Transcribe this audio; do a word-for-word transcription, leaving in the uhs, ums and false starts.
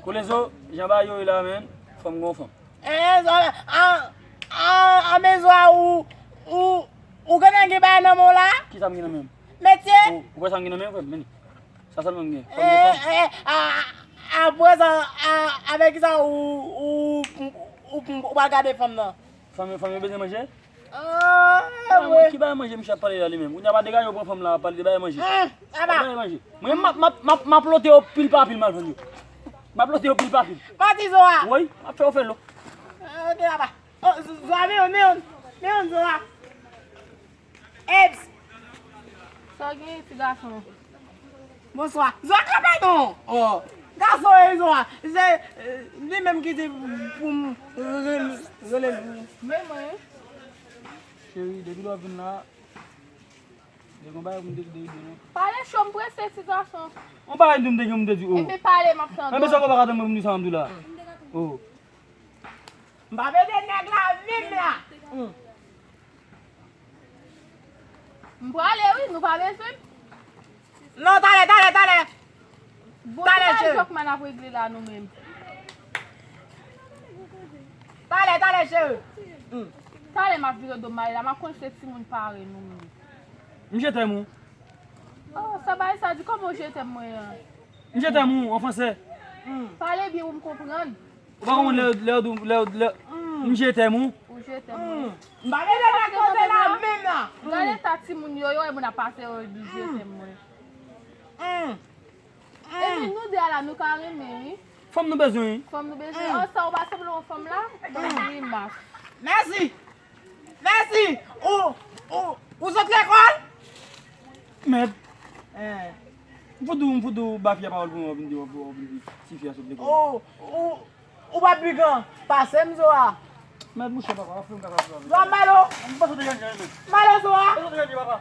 Kolezo, jan bagay yo ye la, menm, fò m gen yon fanm. Eh, Zola, a, a, a, men Zola, ou, ou, ou gentan gen bagay nan men w la? Ki sa m gen nan men m? Metye? Ou, ou wè sa m gen nan men m, frè m? Men li. Sa sèlman m gen. Fò m gen fanm. Eh, eh, a, a, apre sa, a, avèk ki sa ou, ou, ou, ou, ou pral gade fanm nan? Fanm, fanm yo bezwen manje? Ah, wi. Ki bagay manje misye ap pale la li menm? Kounye a pa degaje yo pran fanm la, ap pale de bagay manje. Hum, aba. Bagay manje. Mwen, m ap, m ap, m ap, m ap lote yo pil pa pil, m al vann yo. M ap lote yo pil pa pil. Manti, Zola. Wi, m ap fè yo fè lo. Ah, ok, aba. Oh, Zo-, Zola, men yon, men yon, men yon, Zola. Eps. Sa w gen, ti gason? Bonswa. Zola, kanpe non. Oh. Gason e Zola. Se, eh, li menm ki di pou m rele, rele l pou ou. Men mwen. Cheri, depi lè w vin la, gen yon bagay pou m te di w non. Pale cho, m prese, ti gason. Yon bagay m te gen pou m te di w. Ebyen, pale, m ap tande w. Ebyen, sa w pa ka tann mwen pou m di sa m di w la. Oh. M pa mete nèg la menm la. Hmm. M prale wi, nou pa bezwen m. Non, talè, talè, talè. Bon, talè, se pa cheri. Jòkman n ap regle la nou menm. Talè, talè, cheri. Hmm. Talè m ap vire do m ale la, m ap konn se timoun pare nou menm. M je t'aime ou. Oh, sa bagay sa di, kòman w je t'aime mwen an? M je t'aime ou, an fransè. Hmm. Pale byen pou m konprann. Ou pa konprann lè, lè, lè, lè, m je t'aime ou. Ou je t'aime mwen. Hmm. M pa mete nèg kote la menm la. Gade eta timoun yo, yo wè moun ap pase, yo di je t'aime mwen. Hmm. Ebyen, nou de a la, nou ka renmen, wi. Fanm nou bezwen, wi. Fanm nou bezwen. Hmm. An sa, ou pa sanble yon fanm la? Ban m grimas. Mèsi. Mèsi. Ou, ou, ou sot lekòl? Mèt. Eh. M fout ou, m fout ou ba fi a pawòl pou mwen, w ap vin di, w ap, w ap vin di tifi a sot lekòl. Oh, ou, ou pa pi gran pase m, Zola. Mèt mouche papa, w ap fè m kaka sou la. Zola, m ba l ou. M pa sot lekòl, mèt. M ba l ou, Zola. M pa sot lekòl, papa.